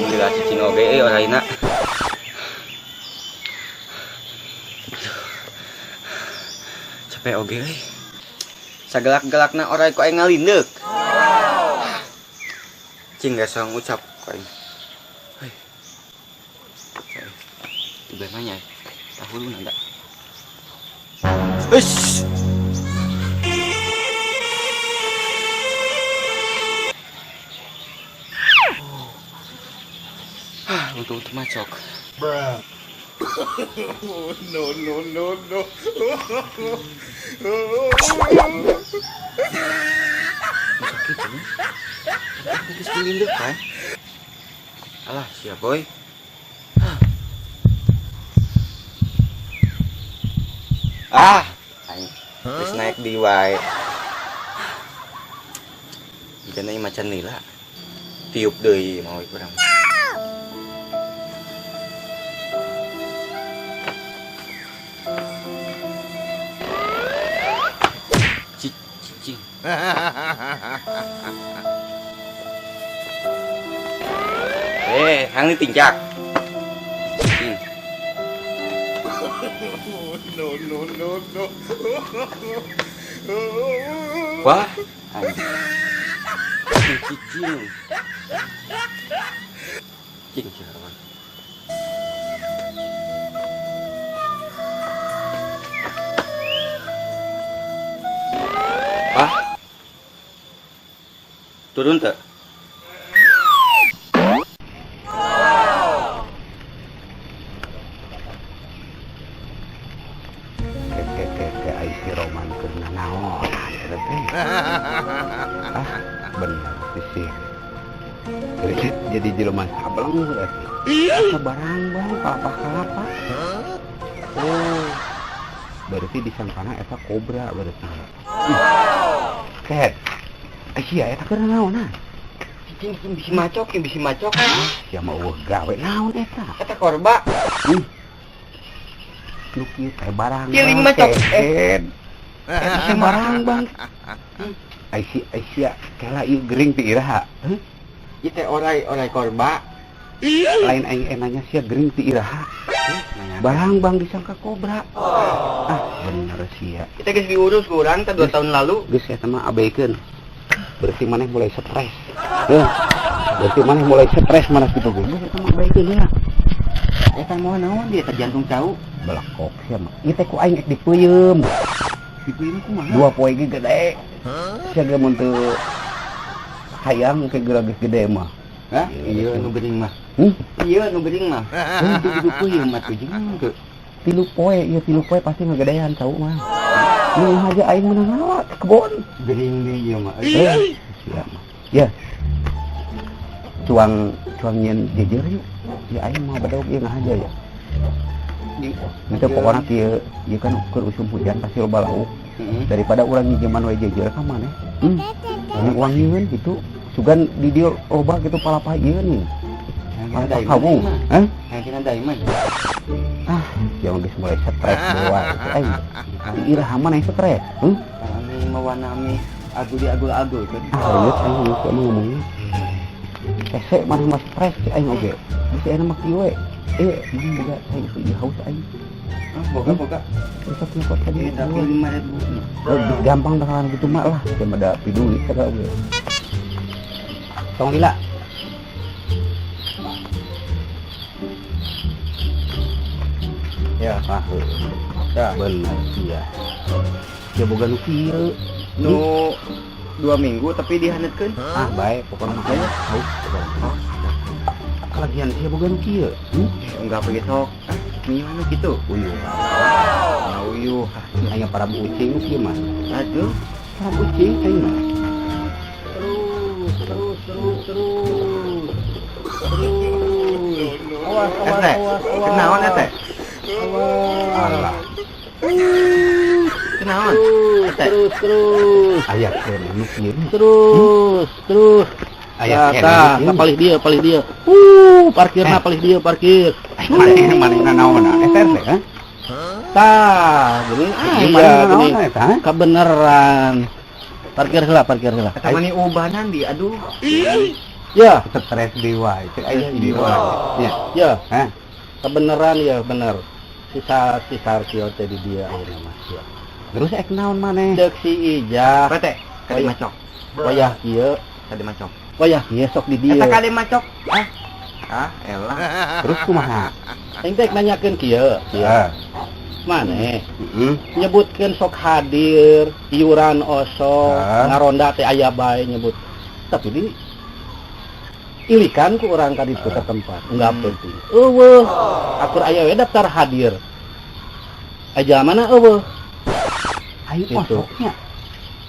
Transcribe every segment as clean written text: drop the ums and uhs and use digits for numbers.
Lila cicing oge euy oraina. Capek oge euy. Sagelak-gelakna orai ku aing ngalindeuk. Cing geus ngucap ku aing. Heuy. Tiba nanya, tahu lu nanda. Uish. Ah, untung-untung macok. Bruh. No, no, no, no. Masa gitu nih? Geus ngelindek kan? Alah, siap boy. Ah, aing geus naik di wae. Jigana ieu macan lila. Tiup deui mau urang. Cicing. Eh, hang ditincak. Cicing. No, no, no, no. Wah, anjing. Cicing. Cicing siapa? Wah. Turun tak? Ke ai si Roman keur nanaon eta teh. Ah, bener sih. Jadi jelema sableng berarti. Asa barang bang kalapa-kalapa. Oh. Berarti disangkana eta kobra berarti. Ket. Sia eta keur naonan? Cicing cicing bisi macok, yang bisi macok. Sia mah eueuh gawe naon eta? Eta korba. Nu kieu teh barang. Ciling macok. Eta teh barang bang. Ai si ai sia kela ieu gering ti iraha. Heuh? Ieu teh orai orai korba. Lain aing enanya sia gering ti iraha. Barang bang disangka kobra. Ah, bener sia. Kita geus diurus ku urang teh 2 tahun lalu. Geus eta mah abeikeun. Berarti maneh mulai stres. Heuh. Berarti maneh mulai stres maneh kitu ge. Geus eta mah abeikeun ya. Eta moal naon dia teh jantung cau. Belakok sia mah. Ieu teh ku aing ek dipeuyeum. Dipeuyeum kumaha? 2 poe ge gede. Sia ge mun teu hayang ke geura geus gede mah. Hah? Iya nu geuning mah. Hmm? Iya nu geuning mah. Teu dipeuyeum mah tuh jeung teu. 3 poe, ieu 3 poe pasti ngegedean cau mah. Nu aja aing menang ngawa ke kebon. Geuning deui ieu mah. Sia mah. Ya. Cuang cuang nyeun jejer yuk. Ya aing mah bedog ieu ngahaja ya. Itu pokoknya kieu, ieu kan keur usum hujan pasti loba lauk. Daripada urang nyijeman we jejer ka maneh. Ini uang nyieun gitu. Sugan di dieu loba gitu palapah ieu nih. Palapah kawung. Hah? Hayang diamond. Ah, jangan geus mulai stres bawa itu aing. Di iraha maneh stres. Heuh? Kami mawana mi agul di agul-agul kan. Ah, rieut aing geus mah ngomongnya. Hese maneh mah stres si aing oge. Geus aya mah kieu we. Maneh boga aing teu haus aing. Ah, boga boga. Besok nyokot tadi. Tapi 5.000. Oh, gampang bakalan gitu mah lah. Cuma ada pidulit kata oge. Tong lila. Ya. Ah, ya. Bener iya. Ya boga nu kieu. Nu 2 minggu tapi dihanetkeun. Ah, baik pokoknya mah aya. Haus pokoknya. Kalagian sia boga nu kieu. Enggak pergi sok. Ah, gimana gitu? Uyuh. Nah, uyuh. Aya para ucing nu kieu mah. Aduh, para ucing aing mah. Terus, terus, terus, terus. Terus. Awas, awas, awas, awas. Kenaon eta? Alah. Kenaon? Terus, terus. Aya keneh nu kieu. Terus, terus. Aya keneh. Tah, palih dia, palih dia. Parkirna palih dia, parkir. Maneh manehna naonna? Eta teh, ha? Tah, geuning aya geuning. Kabeneran. Parkir heula, parkir heula. Eta mani ubanan di, aduh. Ya, Stres dewa cek aya Stres dewa. Ya. Ya. Hah? Kebenaran ya bener. Sisa si Sarkio teh di dia ayeuna mah ya. Terus ek naon maneh? Cek si Ijah. Rete, kade Wayah. Macok. Wayah kieu, Kade macok. Wayah kieu sok di dieu. Eta kade macok. Ah. Ah, elah. Terus kumaha? Aing teh nanyakeun kieu, kieu. Heeh. Maneh Heeh. nyebutkeun sok hadir, iuran osok, Ah. ngaronda teh aya bae nyebut. Tapi di ilikan ku urang ka ditu ka tempat, enggak penting. Eueuh, akur aya we daftar hadir. Aja mana eueuh? Aing Gitu. osoknya.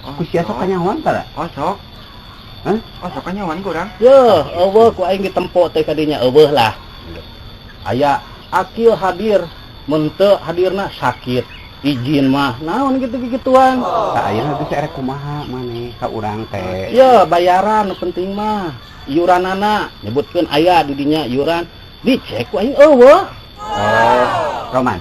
Ku sia sok kanyahoan tara? Osok. Hah? Osok kanyahoan ku urang. Yeuh, eueuh ku aing ditempo teh kadinya eueuh lah. Aya Akil hadir, mun teu hadirna sakit. Izin mah naon gitu-gituan. Tah ayeuna geus erek kumaha maneh ka urang teh? Ya, bayaran nu penting mah. Iuranana nyebutkeun aya di dinya iuran, dicek ku aing eueuh. Oh, Roman.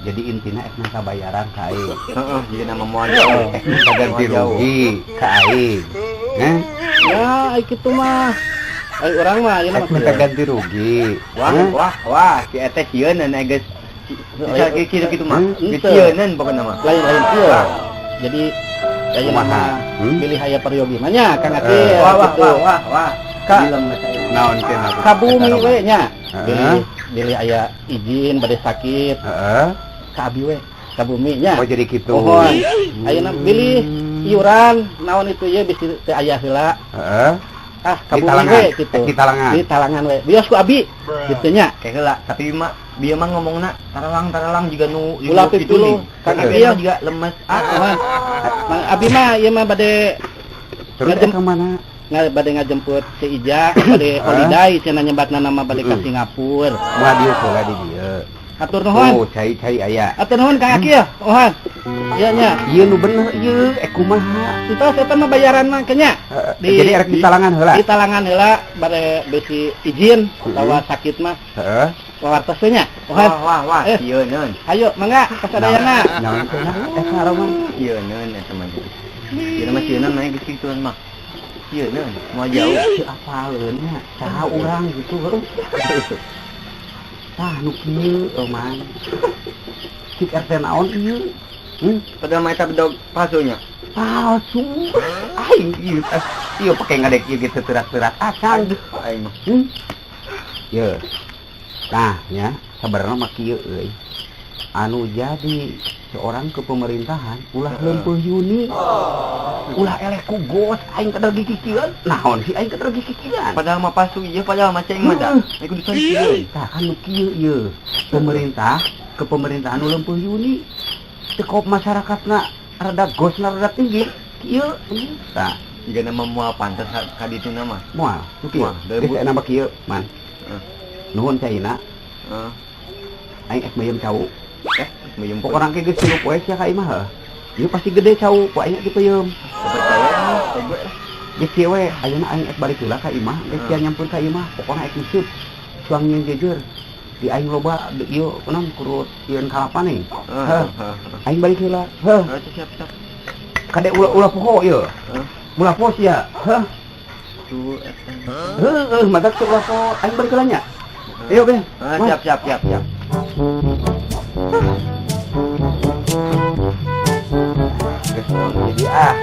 Jadi intina ek minta bayaran ka aing. Heeh, jadi nama moal jauh. Ek minta ganti rugi ka aing. Heh? Ya, ai kitu mah. Ai urang mah ayeuna Ek mah minta kieu. ganti rugi. Wah, Heh? wah, wah, si eta sieun geus bisa kitu kitu mah. Hmm? Geus sieuneun pokona mah. Lain-lain kieu. Jadi ayeuna Kumaha? mah Hmm? pilih aya peryogi mah nya Kang Akil Wah, wah, gitu. wah, wah, wah. Ka Naon teh naon? ka bumi we nya. Heeh. Bilih bilih aya izin bade sakit Heeh. ka abi we ka bumi nya. Oh jadi kitu. Mohon. Ayeuna bilih iuran naon itu ye bisi teu aya heula. Heeh. Ah, ka Di bumi talangan. we gitu. Di talangan. Di talangan we. Bios ku abi gitu nya. Kayak heula, tapi mah bieu mah ngomongna taralang-taralang juga nu Ulah gitu pipilu. nih. Kang Tapi Akil. mah juga lemes. Ah, Mohon. Mang abi mah ieu mah bade Terus Ngajem- ek ka mana? bade ngajemput si Ija bade holiday cenah nyebatna nama bade ka Singapura. Moal dieu heula di dieu. Hatur nuhun. Oh, cai-cai aya. Hatur nuhun Kang Akil. Mohon. Ieu nya. Ieu nu bener ieu ek kumaha? Entos eta mah bayaran mah kenya. Heeh. Jadi erek di talangan heula. Di talangan heula bade besi izin atawa sakit mah Heeh. wawartos we nya. Mohon. Wah, wah, wah, Eh. sieuneun. Ayo mangga ka sadayana. Naon teh eta Roman? Sieuneun eta mah. Ieu mah sieuneun naik geus kituan mah. Sieuneun, moal jauh. Teu apaleun nya, saha urang gitu heuh. Tah nu kieu Roman. Cik RT naon ieu? Hmm? Padahal mah eta bedog palsunya. Palsu. Aing ieu ieu pake ngadek ieu gitu terak-terak acan. Aing mah. Hmm? Ye. Nah, nya sabarna mah kieu euy. Anu jadi seorang ke pemerintahan ulah leumpeuh yuni. Ulah eleh ku gos aing kadar gigikian. Naon sih aing kadar gigikian? Padahal mah palsu ieu padahal mah ceng mah da. Aing kudu sieun. Tah kan nu kieu ieu. Pemerintah ke pemerintahan nu leumpeuh yuni. Teu kop masyarakatna rada gosna rada tinggi. Kieu tah Jika nama moal pantas ka ditu nama. moal nu kieu. Moal, Geus aya nama kieu, man. Heeh. Nuhun caina, Heeh. aing ek meuyeum cau. Eh, meuyeum Pokona ge geus tilu poe sia ka imah heuh. Ieu pasti gede cau, ku aing dipeuyeum. Percaya teh gue. Geus kieu we, ayeuna aing ek balik heula ka imah, geus sia nyampur ka imah, pokona ek nguseup. Cuang nyeun jejer. Di aing loba ieu kunaon kurut ieun kalapa nih. Heeh. Aing balik heula. Heuh, Siap, siap. kade ulah poho ieu. Heeh. Ulah poho sia. Heuh. Tuh eta. Heuh, matak teu ulah poho, aing balik heula nya. Ayo be. Siap, siap, siap, siap. Jadi ah.